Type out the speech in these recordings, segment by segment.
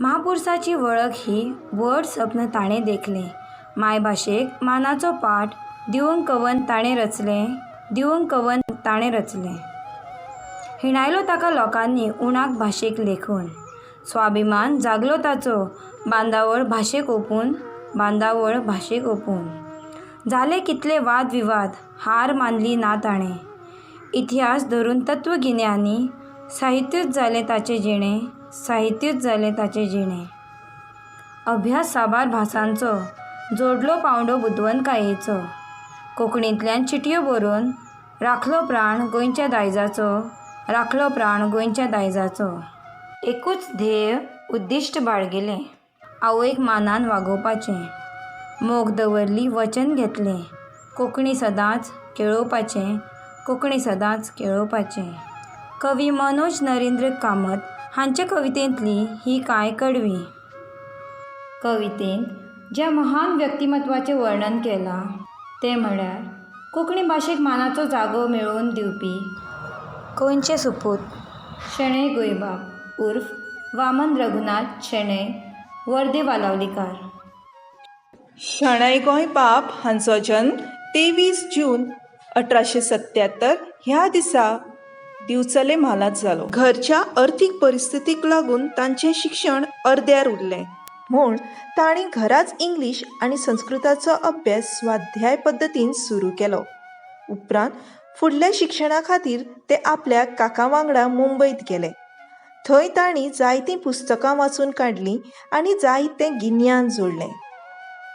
म्हापुरसाची वळख ही व्हड सप्न ताणें देखलें. मायभाशेक मानाचो पाट दिवंक कवन ताणें रचलें, दिवंक कवन ताणें रचलें. हिणायलो ताका लोकांनी उणाक भाशेक लेखून. स्वाभिमान जागलो ताचो बांदावळ भाशेक ओंपून, बांदावळ भाशेक ओंपून. जाले कितले वाद विवाद हार मानली ना ताणें. इतिहास धरून तत्वगिन्यानी साहित्यूच जालें ताचें जिणें, साहित्यूच जालें ताचें जिणें. अभ्यास साबार भासांचो जोडलो पांवडो बुदवंतकायेचो. कोंकणींतल्यान चिटयो बरोवन राखलो प्राण गोंयच्या दायजाचो, राखलो प्राण गोंयच्या दायजाचो. एकूच ध्येय उद्दिश्ट बाळगिलें. आवयक मानान वागोवपाचें. मोख दवरली वचन घेतलें. कोंकणी सदांच केळोवपाचें, कोंकणी सदांच केळोवपाचें. कवी मनोज नरेंद्र कामत हांचे कवितेंतलीं हीं कांय कडवीं. कवितेंत ज्या महान व्यक्तिमत्वाचें वर्णन केलां तें म्हळ्यार कोंकणी भाशेक मानाचो जागो मेळोवन दिवपी गोंयचे सुपूत शणै गोंयबाब उर्फ वामन रघुनाथ शणै वर्दे वालावलीकार. शणै गोंयबाब हांचो जल्म 23 जून 1877 ह्या दिसा दिवचले म्हालांत जालो. घरच्या अर्थीक परिस्थितीक लागून तांचें शिक्षण अर्द्यार उरलें म्हूण तांणी घराच इंग्लीश आनी संस्कृताचो अभ्यास स्वाध्याय पद्दतीन सुरू केलो. उपरांत फुडल्या शिक्षणा खातीर ते आपल्या काका वांगडा मुंबयत गेले. थंय तांणी जायतीं पुस्तकां वाचून काडलीं आनी जायतें गिन्यान जोडलें.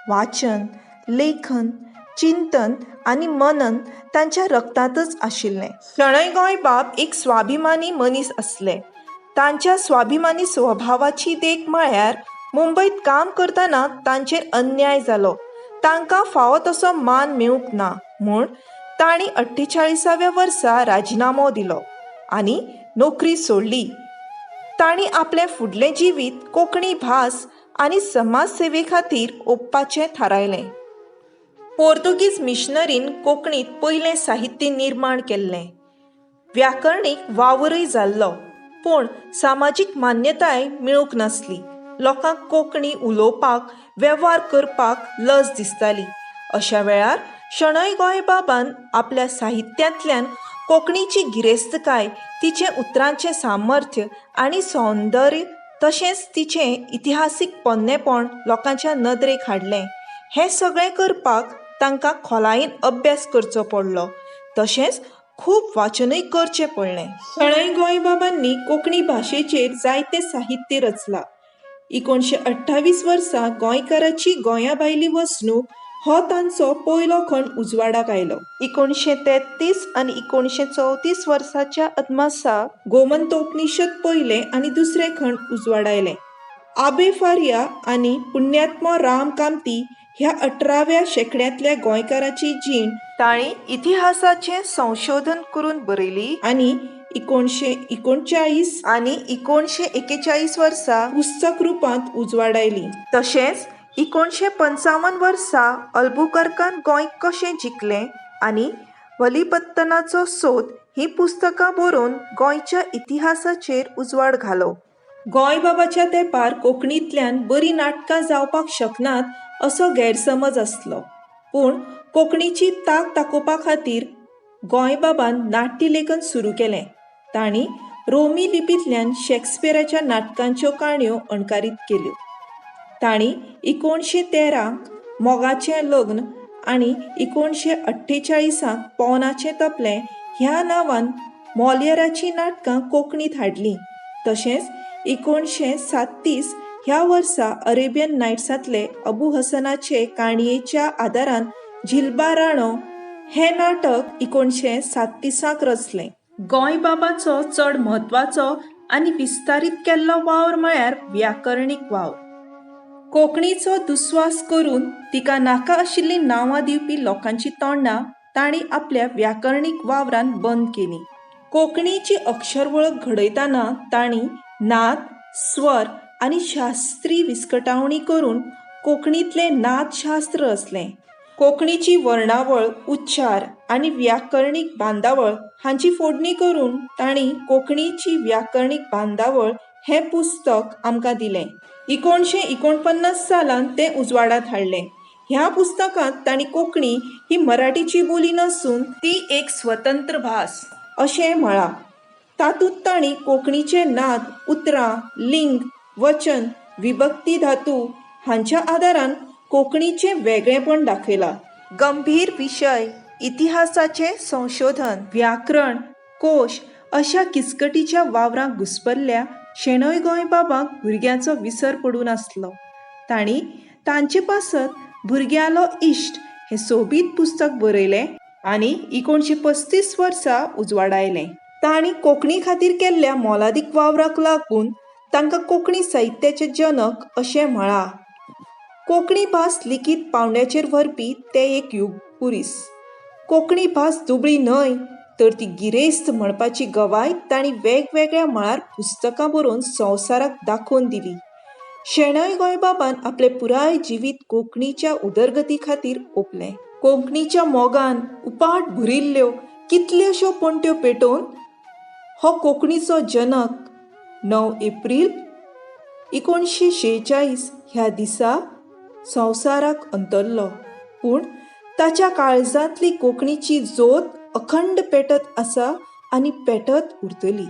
वाचन, लेखन, चिंतन आनी मनन तांच्या रक्तांतच आशिल्लें. शणै गोंयबाब एक स्वाभिमानी मनीस आसले. तांच्या स्वाभिमानी स्वभावाची देख म्हळ्यार मुंबयत काम करतना तांचेर अन्याय जालो. तांकां फावो तसो मान मेळूंक ना म्हूण तांणी 48व्या वर्सा राजिनामो दिलो आनी नोकरी सोडली. तांणी आपलें फुडलें जिवीत कोंकणी भास आनी समाज सेवे खातीर ओंपपाचें थारायलें. पोर्तुगीज मिशनरीन कोंकणींत पयलें साहित्य निर्माण केल्लें. व्याकरणीक वावरूय जाल्लो, पूण सामाजीक मान्यताय मेळूंक नासली. लोकांक कोंकणी उलोवपाक, वेव्हार करपाक लज दिसताली. अशा वेळार शणै गोंयबाबान आपल्या साहित्यांतल्यान कोंकणीची गिरेस्तकाय, तिचें उतरांचें सामर्थ्य आनी सौंदर्य तशेंच तिचें इतिहासीक पोन्नेपण लोकांच्या नदरेक हाडलें. हें सगळें करपाक तांकां खोलायेन अभ्यास करचो पडलो, तशेंच खूब वाचनूय करचें पडलें. शणै गोंयबाबांनी कोंकणी भाशेचेर जायतें साहित्य रचलां. 1928 वर्सा गोंयकाराची गोंया भायली वसणूक हो तांचो पयलो खंड उजवाडाक आयलो. 1933 आनी 1934 वर्साच्या अदमासाक गोमंतोपनिषद पयलें आनी दुसरें खंड उजवाडायलें. आबे फारिया आनी पुण्यात्मो राम कामती ह्या 18व्या शेंकड्यांतल्या गोंयकाराची जीण तांणी इतिहासाचें संशोधन करून बरयली आनी 1939 आनी 1941 वर्सा पुस्तक रुपांत उजवाडायली. तशेंच 1955 वर्सा अल्बुकर्कान गोंय कशें जिखलें आनी वलिपत्तनाचो सोद हीं पुस्तकां बरोवन गोंयच्या इतिहासाचेर उजवाड घालो. गोंयबाबाच्या तेंपार कोंकणींतल्यान बरीं नाटकां जावपाक शकनात असो गैरसमज आसलो, पूण कोंकणीची तांक दाखोवपा खातीर गोंयबाबान नाट्यलेखन सुरू केलें. तांणी रोमी लिपींतल्यान शेक्सपियराच्या नाटकांच्यो काणयो अणकारीत केल्यो. तांणी 1913 मोगाचें लग्न आनी 1948 पोवनाचें तपलें ह्या नांवान मॉलियराचीं नाटकां कोंकणींत हाडलीं. तशेंच 1937 ह्या वर्सा अरेबियन नायट्सांतले अबू हसनाचे काणयेच्या आदारान झिलबा राणो हें नाटक 1937 रचलें. गोंयबाबाचो चड म्हत्वाचो आनी विस्तारीत केल्लो वावर म्हळ्यार व्याकरणीक वावर. कोंकणीचो दुस्वास करून तिका नाका आशिल्लीं नांवां दिवपी लोकांचीं तोंडां तांणी आपल्या व्याकरणीक वावरान बंद केलीं. कोंकणीची अक्षरवळख घडयतना तांणी नाद, स्वर आनी शास्त्रीय विस्कटावणी करून कोंकणींतलें नादशास्त्र रचलें. कोंकणीची वर्णावळ, उच्चार आनी व्याकरणीक बांदावळ हांची फोडणी करून तांणी कोंकणीची व्याकरणीक बांदावळ हें पुस्तक आमकां दिलें. 1949 सालांत तें उजवाडांत हाडलें. ह्या पुस्तकांत तांणी कोंकणी ही मराठीची बोली नासून ती एक स्वतंत्र भास अशें म्हळां. तातूंत तांणी कोंकणीचे नाद, उतरां, लिंग, वचन, विभक्ती धातू हांच्या आदारान कोंकणीचें वेगळेपण दाखयलां. गंभीर विशय, इतिहासाचें संशोधन, व्याकरण, कोश अशा किचकटीच्या वावरांत घुस्पल्ल्या शणै गोंयबाबाक भुरग्यांचो विसर पडूं नासलो. तांणी तांचे पासत भुरग्यांलो इश्ट हें सोबीत पुस्तक बरयलें आनी 1935 वर्सा उजवाडायलें. तांणी कोंकणी खातीर केल्ल्या मोलादीक वावराक लागून तांकां कोंकणी साहित्याचे जनक अशें म्हळां. कोंकणी भास लिखीत पांवड्याचेर व्हरपी ते एक युगपुरीस. कोंकणी भास दुबळी न्हय तर ती गिरेस्त म्हणपाची गवाय तांणी वेगवेगळ्या मळार पुस्तकां बरोवन संवसाराक दाखोवन दिली. शणै गोंयबाबान आपलें पुराय जिवीत कोंकणीच्या उदरगती खातीर ओंपलें. कोंकणीच्या मोगान उपाट भरिल्ल्यो कितल्योश्यो पणट्यो पेटोवन हो कोंकणीचो जनक 9 एप्रील 1946 ह्या दिसा संवसाराक अंतरलो. पूण ताच्या काळजांतली कोंकणीची जोत अखंड पेटत आसा आनी पेटत उरतली.